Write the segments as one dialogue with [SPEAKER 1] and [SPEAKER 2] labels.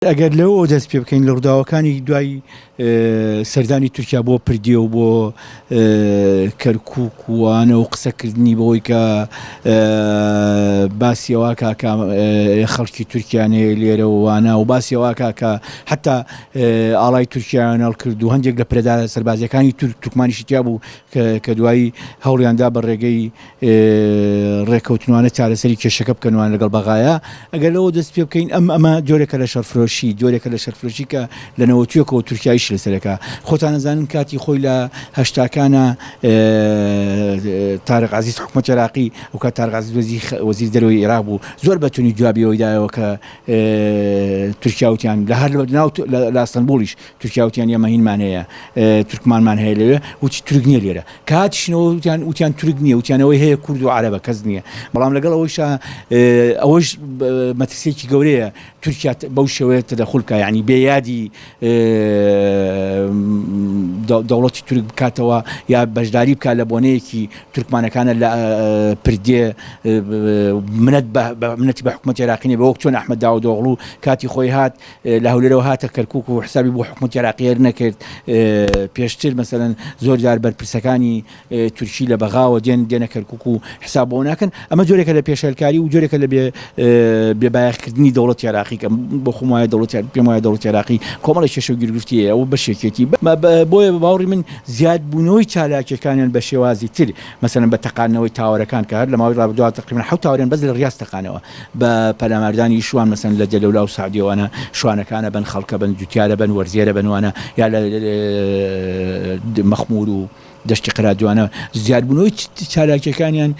[SPEAKER 1] ئەگەر لەوەوە دەست پێ بکەین لە ڕووداوەکانی دوای سەردانی تورکیا بۆ پردێ و بۆ کەرکوک وانە و قسەکردنی بەوەی کە باسی ئەوە کاکە خەڵکی تورکیان هەیە لێرە و وانە و باسی ئەوە کاکە حتا ئاڵای تورکیایان هەڵکرد و هەندێک لە پرەدا سەربازیەکانی تورک تورکمانیشی تیا بوو کە دوایی هەوڵیاندا بە ڕێگەی ڕێکەوتنوانە چارەسەری کێشەکە بکەنوان لەگەڵ بەغایا. ئەگەر لەوە دەست پێ بکەین ئەم ئەمە جۆرێکە لە شەڕفرۆشی، جۆرێکە لە شەرفرۆشی کە لە نەوەتویەکەوە تورکیا ئیشی لەسەر ئەکا. خۆتان ئەزانن کاتی خۆی لە هەشتاکانا تارق عەزیز حکومەتی عێراقی ئەوکات تارق عەزیز وەزیر وەزیر دەرەوەی عێراق بوو زۆر بە تونی جوابی ئەوەی دایەوە کە تورکیا وتیان لە هەر ناو لە ئەستەنبوڵیش تورکیا وتیان ئێمە هینمان هەیە تورکمانمان هەیە لەوێ وتی تورک نییە لێرە کە هاتیشنەوە وتیان وتیان تورک نییە وتیان ئەوەی هەیە کورد و عەرەبە کەس نییە بەڵام لەگەڵ ئەوەیشا ئەوەش مەترسیەکی گەورەیە تورکیا بەو شێوەیە تەدەخول بکا یعنی بێ یادی دەوڵەتی تورک بکاتەوە یا بەشداری بکات لە بۆنەیەکی تورکمانەکانە لە پردێ منەت منەتی بە حکوومەت عێراقی نەبێ وەک چۆن ئەحمەد داودئۆغڵو کاتی خۆی هات لە هەولێرەوە هاتە کەرکوک و حسابی بۆ حکومەتی عێراقی هەر نەکرد پێشتر مەسەلەن زۆر جار بەرپرسەکانی تورکی لە بەغاوە دێن دێنە کەرکوک و حساب بۆ ناکەن ئەمە جۆرێکە لە پێشێلکاری و جۆرێکە لە بێ بێبایەخکردنی دەوڵەتی عێراقی کە بۆ خۆم وایە دەوڵەتی پێم وایە دەوڵەتی عێراقی کۆمەڵێک کێشە و گیرگرفتی هەیە ئەوە بەشێکێتی بۆیە بە باوەڕی من زیادبوونەوەی چالاکیەکانیان بە شێوازی تر مەسەلەن بە تەقاندنەوەی تاوەرەکان کە هەر لە ماوەی ڕابردووە تەقریبەن حەوت تاوەریان بەس لە ڕیاز تەقانەوە بە پەلاماردانی شوان مەسەن لە جەلەولا و سەعدیەوانە شوانەکانە بن خەڵکە بن جوتیارە بن وەرزێرە بن وانە یا لە مەخمور و دەشتی قەرادوانە زیادبوونەوەی چالاکیەکانیان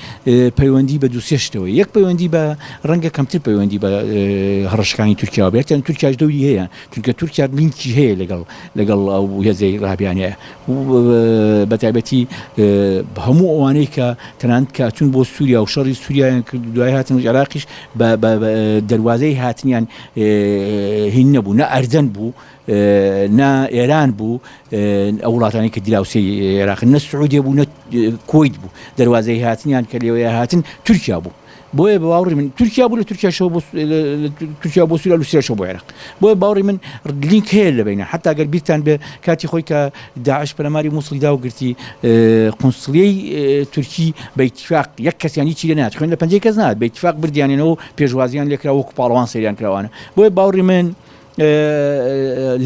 [SPEAKER 1] پەیوەندی بە دووسێ شتەوە یەک پەیوەندی بە ڕەنگە کەمتر پەیوەندی بە هەڕەشەکانی تورکیاوە بێت تورکیاش دەوری هەیە چونکە تورکیا لینکی هەیە لەگەڵ لەگەڵ ئەو هێزەی ڕابیانەیە بە تایبەتی هەموو ئەوانەی کە تەنانەت کە چون بۆ سووریا و شەڕی سووریایان کرد دوای هاتن و عێراقیش بە دەروازەی هاتنیان هین نەبوو نە ئەردەن بوو نە ئێران بوو ئەو وڵاتانی کە دراوسێی عێراق نە سعودیە بوو نە کوەیت بوو دەروازەی هاتنیان کە لێوەیە هاتن تورکیا بوو بۆیە بە باوەڕی من تورکیا بوو لە تورکیاشەوە بۆ تورکیا بۆ سووریا لە سووریاشەوە بۆ عێراق بۆیە باوەڕی من لینک هەیە لە بینە حتا گەر بیرتان بێ کاتی خۆی کە داعش پەلاماری مووسڵی دا و گرتی قونسڵیەی تورکی بە ئیتفاق یەک کەسیان هیچی لێ نەهات خوێن لە پەنجەی کەس نەهات بە ئیتفاق بردیانێنەوە و پێشوازیان لێکرا وەکو پاڵەوان سەیریان کراوانە بۆیە باوەڕی من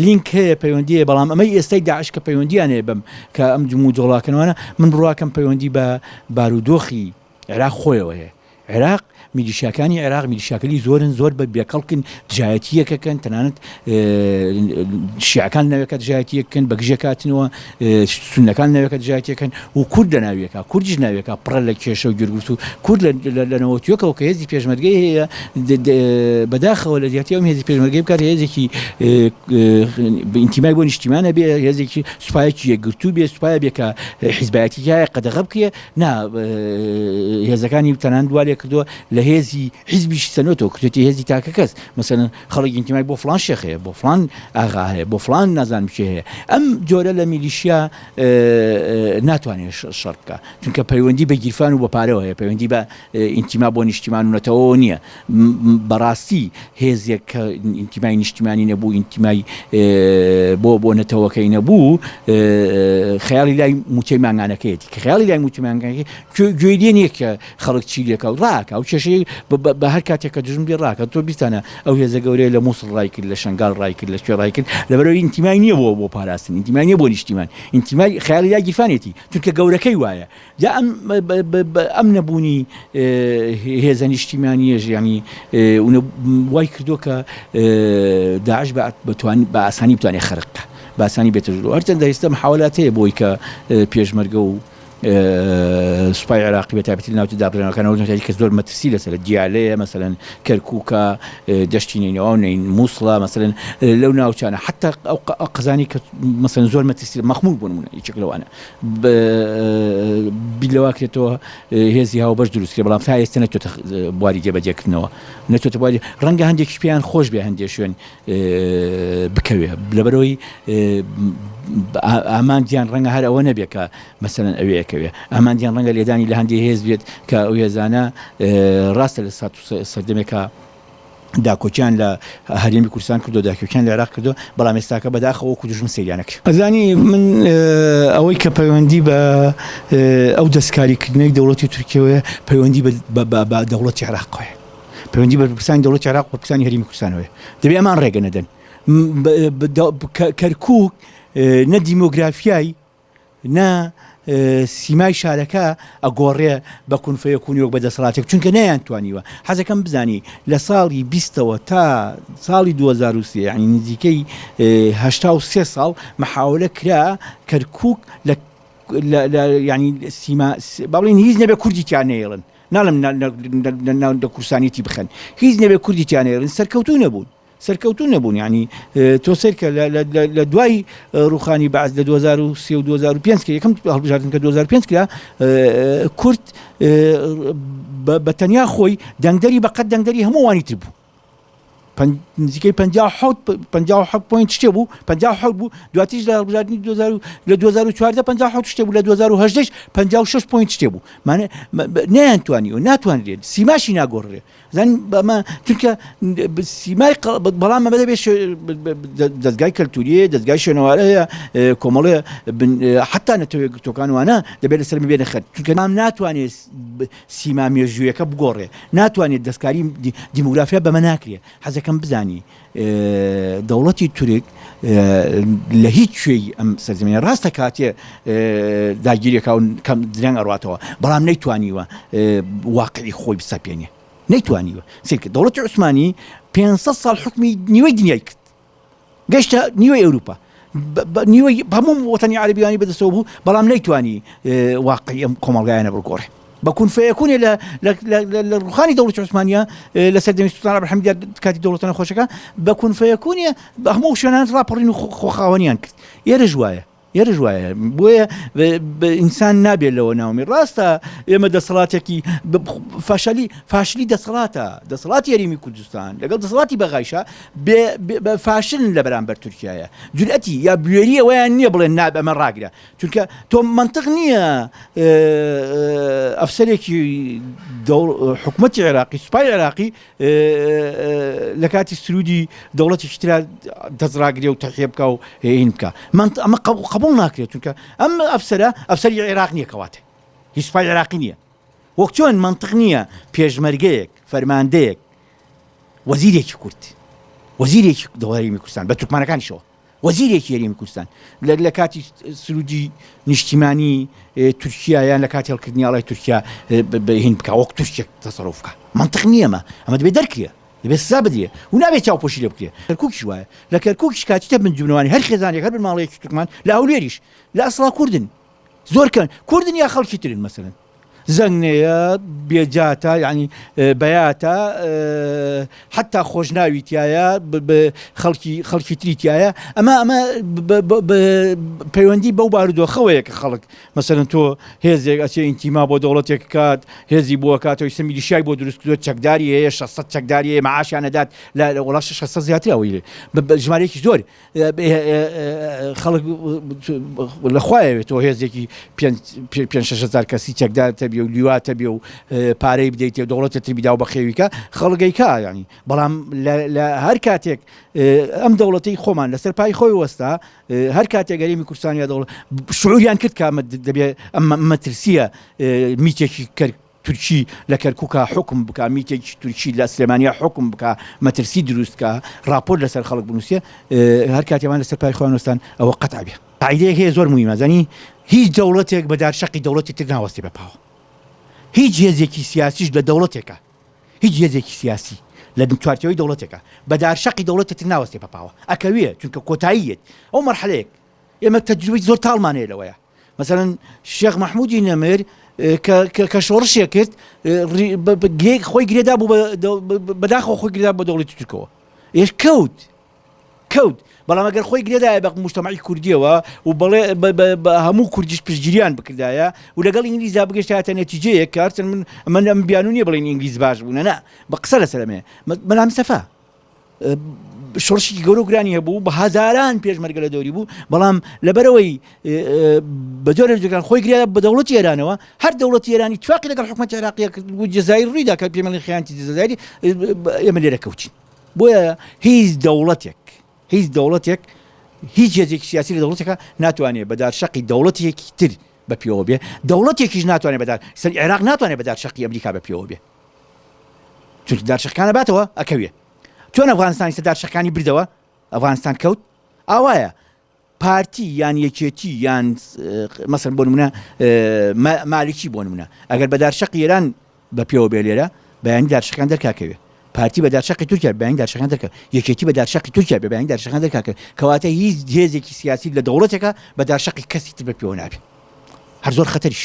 [SPEAKER 1] لینک هەیە پەیوەندی هەیە بەڵام ئەمەی ئێستای داعش کە پەیوەندیان هەیە بەم کە ئەم جموجۆڵاکەنوانە من بڕواکەم پەیوەندی بە بارودۆخی عێراق خۆیەوە هەیە. عێراق، میلیشیاکانی عێراق میلیشیاکەلی زۆرن، زۆر بە بێکەڵکن، دژایەتییەکەکەن، تەنانەت شیعەکان لەناویەکە دژایەتییەکەن، بە گژێک هاتنەوە، سوننەکان لەناویەکە دژایەتییەکەن و کورد لەناویەکە، کوردیش ناویەکە پڕە لە کێشە و گیرگرفت و کورد لە نەوەتیەکەوە کە هێزی پێشمەرگەی هەیە، بەداخەوە لە جیاتی ئەم هێزی پێشمەرگەی بکات هێزێکی ئینتیمای بۆ نیشتیمان هەبێ، هێزێکی سوپایەکی یەکگرتوو بێ، سوپایە بێ کە حیزبایەتی تیایە قەدەغە بکرێ، نا هێزەکانی تەنانەت وا لێ کردووە لە هێزی حیزبیش سەنۆتەوە کردێتی هێزی تاکە کەس مەسەلەن خەڵک ئینتیمای بۆ فڵان شێخ هەیە بۆ فڵان ئاغا هەیە بۆ فڵان نازانم کێ هەیە ئەم جۆرە لە میلیشیا ناتوانێت شەڕ بکە چونکە پەیوەندی بە گیرفان و بە پارەوە هەیە پەیوەندی بە ئینتیما بۆ نیشتیمان و نەتەوەوە نییە. بەڕاستی هێزێک کە ئینتیمای نیشتیمانی نەبوو، ئینتیمای بۆ بۆ نەتەوەکەی نەبوو، خەیاڵی لای مووچەی مانگانەکەیەتی. کە خەیاڵی لای مووچەی مانگانەکەی گوێی لێ نییە کە خەڵک چی لێکا و ڕاکا و کێشەی بە هەر کاتێک کە دوژمن بێ ڕاکا. تۆ بیرتانە ئەو هێزە گەورەیە لە مووسڵ ڕای کرد، لە شەنگال ڕای کرد، لە کوێ ڕای کرد، لەبەرئەوەی ئینتیمای نییە بۆ بۆ پاراستن، ئینتیمای نییە بۆ نیشتیمان، ئینتیمای خەیاڵی لای گیرفانێتی، چونکە گەورەکەی وایە. جا ئەم ئەم نەبوونی هێزە نیشتیمانیەش یانی وای کردووە کە داعش بە ئاسانی بتوانێت خەرق بکە بە ئاسانی بێتە ژوورەوە هەرچەندە ئێستا محاولات هەیە بۆی کە پێشمەرگە و سوپای عێراقی بە تایبەتی لە ناوچە دابڕێنەکان ئەو ناوچانەی کە زۆر مەترسی لەسەرە دیالەیە مەسەلەن کەرکووکە دەشتی نەینەوا و نەین مووسڵە مەسەلەن لەو ناوچانە حتا ئەو قەزانی کە مەسەلەن زۆر مەترسی مەخموور بۆ نموونە یەکێک لەوانە بیر لەوە کرێتەوە هێزی هاوبەش دروست کرێ بەڵام تا ئێستا نەچۆتە بواری جێبەجێکردنەوە نەچۆتە بواری ڕەنگە هەندێکی پێیان خۆش بێ هەندێک شوێن بکەوێ لەبەرەوەی ئامانجیان ڕەنگە هەر ئەوە نەبێت کە مەسەلەن ئەوەیەکەوێ ئامانجیان ڕەنگە لێدانی لە هەندێک هێز بێت کە ئەو هێزانە ڕاستە لە سات سەردەمێکە. داکۆکیان لە هەرێمی کوردستان کردو داکۆکیان لە عێراق کردو بەڵام ئێستاکە بەداخەوە وەکو دوژمن سەیریان ئەکرێ. ئەزانی من ئەوەی کە پەیوەندی بە ئەو دەستکاریکردنەی دەوڵەتی تورکیەوەیە پەیوەندی بە دەوڵەتی عێراقەوەیە پەیوەندی بە بەرپرسانی دەوڵەتی عێراق و بەرپرسانی هەرێمی کوردستانەوەیە دەبێ ئەمان ڕێگە نەدەن کەرکوک نە دیمۆگرافیای نە سیمای شارەکە ئەگۆڕێ بە کون فەیەکونی وەک بە دەسەڵاتێک چونکە نەیانتوانیوە حەزەکەم بزانی لە ساڵی بیستەوە تا ساڵی 2023 یعنی نزیکەی 83 ساڵ محاولە کرا کەرکک لە ینی سیما باڵین هیچ نەبێ کوردی تیا نەیڵن ناڵم لە کوردستانیتی بخەن هیچ نەبێ کوردی تیا نەیڵن سەرکەوتوو نەبوون. سەرکەوتوو نەبوون یانی تۆ سەیرکە لە دوای ڕوخانی بەعس لە 2003 و 2005 کە یەکەم هەڵبژاردن کە 2005 کرا کورد بە تەنیا خۆی دەنگدەری بەقەت دەنگدەری هەمووانی تر بوو نزیکەی 57 point شتێ بوو 57 بوو دواتریش لە هەڵبژاردنی 2000 لە 2014 57 شتێ بوو لە 2018 56 point شتێ بوو مانە نەیانتوانی و ناتوانرێت سیماشی ناگۆڕێ زان بەمە چونکە سیمای بەڵام مەمە دەبێت دەستگای کەلتوریە دەستگای شوێنەوارە هەیە کۆمەڵێ حتا نەتەوە گرتوەکان وانە دەبێت لەسەر بێنە خەت چونکە نام ناتوانێت سیما مێژوویەکە بگۆڕێ ناتوانێت دەستکاری دیموگرافیا بەمە ناکرێت حەزەکەم بزانی دەوڵەتی تورک لە هیچ کوێی ئەم سەرزەمینە ڕاستە کاتێ داگیرێکا و کەم درەنگ ئەڕاتەوە بەڵام نەیتوانیوە واقعی خۆی بسەپێنێ نەیتوانیوە سیرکە دەوڵەتی عوسمانی 500 ساڵ حکمی نیوەی دنیای کرد گەشتە نیوەی ئەوروپا نیوەی هەموو وەتەنی عەربیانی بەدەستەوە بوو بەڵام نەیتوانی واقعی ئەم کۆمەڵگایانە بگۆڕێ بە کون فەیەکونێ لە لە ڕوخانی دەوڵەتی عوسمانیە لە سەردەمی سوڵتان عەبدولحەمید کاتی دەوڵەتە نەخۆشەکە بە کون فەیەکونێ بە هەموو شوێنان ڕاپەڕین و خۆخاوەنیان کرد ئێرەش وایە ئێرەش وایە بۆیە ئینسان نابێت لەوە ناومی ڕاستە ئێمە دەسەڵاتێکی فاشلی فاشلی دەسەڵاتە دەسەڵاتی هەرێمی کوردستان لەگەڵ دەسەڵاتی بەغایشە فاشلن لە بەرامبەر تورکایە جورئەتی یا بوێری ئەوەیان نییە بڵێن ناب ئەمە ڕاگرە چونکە تۆ مەنتق نییە ئەفسەرێکی حکوومەتی عێراقی سوپای عێراقی لە کاتی سرودی دەوڵەتێکی ترا دەستڕاگرێ و تەحیە بکە و هین بکە ئەمە قبول ناکرێت چونکە ئەم ئەفسەرە ئەفسەری عێراق نییە کەواتە هیچ سوپای عێراقی نییە وەک چۆن مەنتق نییە پێشمەرگەیەک فەرماندەیەک وەزیرێکی کورد وەزیرێکی دەوڵەتی کوردستان بە تورکمانەکانیشەوە وەزیرێکی هەرێمی کوردستان لە کاتی سرودی نیشتیمانی تورکیا یان لە کاتی هەڵکردنی ئاڵای تورکیا هین بکە وەک تورکێک تەسەروف بکە منطق نییەمە ئەمە دەبێت دەرکرێ دەبێت سزا بدرێ و نابێت چاوپۆشی لێ بکرێ کەرکوکیش وایە لە کەرکوکیش کاتی تە بنجبنەوانی هەر خێزانێک هەر بنماڵەیەکی تورکمان لە هەولێریش لە ئەسڵا کوردن زۆر کەن کوردن یا خەڵکی ترن مەسەلەن زەنگنەیە بێجاتە یعنی بەیاتە حتا خۆشناوی تایە خەڵکی خەڵکی تری تایە ئەمە ئەمە پەیوەندی بەو بارودۆخەوەیە کە خەڵک مەسەرن تۆ هێزێک ئەچێ ئینتیما بۆ دەوڵەتێک کات هێزی بووە کاتەوەی سە میلیشیای بۆ دروست کردووە چەکداری هەیە 600 چەکداری هەیە معاشیان ئەدات لە وڵات 600 زیاتر ئەوەی ژمارەیەکی زۆر خەڵک لە خوایەوێت تۆ هێزێکی پێ هزار کەسی چەکدار تەبی و لیوا تەبی و پارەی بدەیت و دەوڵەتە تر بیدا و بەخێویکە خەڵگەیکا ینی بەڵام لە هەر کاتێک ئەم دەوڵەتی خۆمان لەسەر پای خۆی وەستا هەر کاتێک گەرێمی کوردستانیا دەوڵ شعوریان کرد کە دەبێ ئەم مەترسیە میتێکی کرد تورکی لە کەرکوکا حوکم بکا، میتێکی تورکی لە سلێمانیا حوکم بکا، مەترسی دروست کا، ڕاپۆرت لەسەر خەڵک بنووسێ، هەر کاتێ ئەوان لەسەر پای خۆیان وەستان ئەوە قەتع بێ. قاعیدەیەک هەیە زۆر موهیمە زانی هیچ دەوڵەتێک بە دارشەقی دەوڵەتی تر ناوەستێ بە پاوە. هیچ هێزێکی سیاسیش لە دەوڵەتێکا، هیچ هێزێکی سیاسی لە چوارچێوەی دەوڵەتێکا بە دارشەقی دەوڵەتی تر ناوەستێ بە پاوە، ئەکەوێ چونکە کۆتایی یەت ئەو مەرحەلەیەک. ئێمە تەجروبەی زۆر تاڵمان هەیە لەوەیە مەسەلەن شێخ مەحمودی نەمر کە شۆڕشێک کرد خۆی گرێدا بوو بەداخەوە خۆی گرێدا بە دەوڵەتی تورکەوە ئێش کەوت کەوت بەڵام ئەگەر خۆی گرێدایە بە مجتەمەعی کوردیەوە و بەڵێ هەموو کوردیش پشتگیریان بکردایە و لەگەڵ ئینگلیزا بگەشتایەتە نەتیجەیەک کارچن من من ئەم بیانو نییە بڵێن ئینگلیز باش بوونە نا بە قسە لەسەر ئەمەیە مەلا مستەفا شۆڕشێکی گەورە و گرانی هەبوو بە هەزاران پێشمەرگە لە دەوری بوو بەڵام لەبەرەوەی بە جۆرە جگان خۆی گریا بە دەوڵەتی ئێرانەوە هەر دەوڵەتی ئێرانی تفاقی لەگەڵ حکومەتی عێراقیە کرد و جەزایر ڕوویدا کە پێمەڵی خیانەتی جەزایری ئێمە لێرە کەوتین. بۆیە هیچ دەوڵەتێک هیچ دەوڵەتێک هیچ هێزێکی سیاسی لە دەوڵەتێکا ناتوانێت بە دارشەقی دەوڵەتێکی تر بە پێوە بێ، دەوڵەتێکیش ناتوانێت بە دار سەر عێراق ناتوانێت بە دارشەقی ئەمریکا بە پێوە بێ چونکە دارشەقەکانە باتەوە ئەکەوێ. چۆن ئەفغانستانی سەر دارشەقەکانی بردەوە ئەفغانستان کەوت ئاوایە پارتی یان یەکێتی یان مەسەن بۆ نمونە مالکی بۆ نمونە ئەگەر بە دارشەقی ئێران بە پێوە بێ لێرە بەیانی دارشەکان دەرکاکەوێ پارتی بە دارشەقی تورکیا بەیانی دارشەکان دەرکە یەکێتی بە دارشەقی تورکیا بێ بەیانی دارشەکان دەرکاکە کەواتە هیچ هێزێکی سیاسی لە دەوڵەتێکە بە دارشەقی کەسی تر بە پێوە نابێ هەر زۆر خەتەریش.